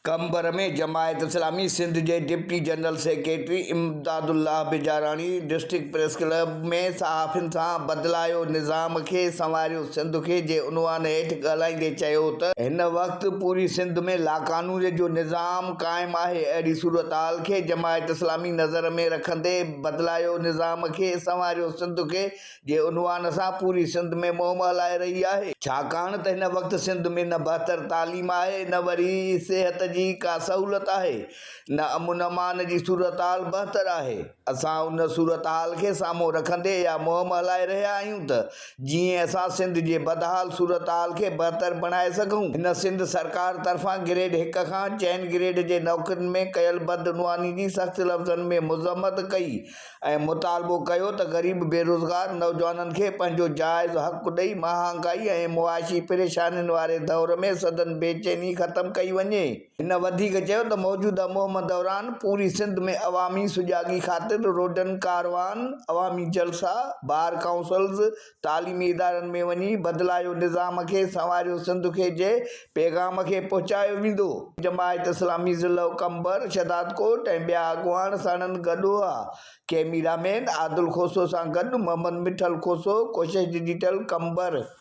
قمبر ۾ جماعت اسلامي سنڌ جي deputy general secretary Imdad Ullah Bijarani district press club ۾ صحافين سان بدلايو نظام کي سنواريو سنڌ کي جي عنوان هيٺ ڳالهائيندي چيو ته هن وقت پوري سنڌ ۾ لاقانونيت جو نظام قائم آهي اهڙي صورتحال کي جماعت اسلامي نظر ۾ رکندي بدلايو نظام کي سنواريو سنڌ کي جي عنوان سان پوري سنڌ ۾ مهم هلائي رهي آهي. ڇاڪاڻ ته هن وقت سنڌ ۾ نه بهتر تعليم آهي نه وري صحت جي ڪا سهولت آهي نه امن امان جي صورتحال بهتر آهي. اسان ان صورتحال کي سامهون رکندي اها مهم هلائي رهيا آهيون ته جيئن اسان سنڌ جي بدحال صورتحال کي بهتر بڻائي سگهون. هن سنڌ سرڪار طرفان گريڊ هڪ کان چئن گريڊ جي نوڪرين ۾ ڪيل بدعنواني جي سخت لفظن ۾ مذمت ڪئي ۽ مطالبو ڪيو ته غريب بيروزگار نوجوانن کي پنهنجو جائز حق ڏئي مهانگائي ۽ معاشي پريشانين واري دور ۾ سندن بيچيني ختم ڪئي وڃي. هن وڌيڪ چيو ته موجوده مهم دوران پوري سنڌ ۾ عوامي سجاڳي خاطر روڊن ڪاروان، عوامي جلسا، بار ڪائونسلز، تعليمي ادارن ۾ وڃي بدلايو نظام کي سنواريو سنڌ کي جي پيغام کي پهچايو ويندو. جماعت اسلامي ضلعو قمبر، شهدادڪوٽ ۽ ٻيا اڳواڻ ساڻن گڏ هئا. ڪئميرا مين عادل کوسو سان گڏ محمد مٺل کوسو، ڪوشش ڊجيٽل، قمبر.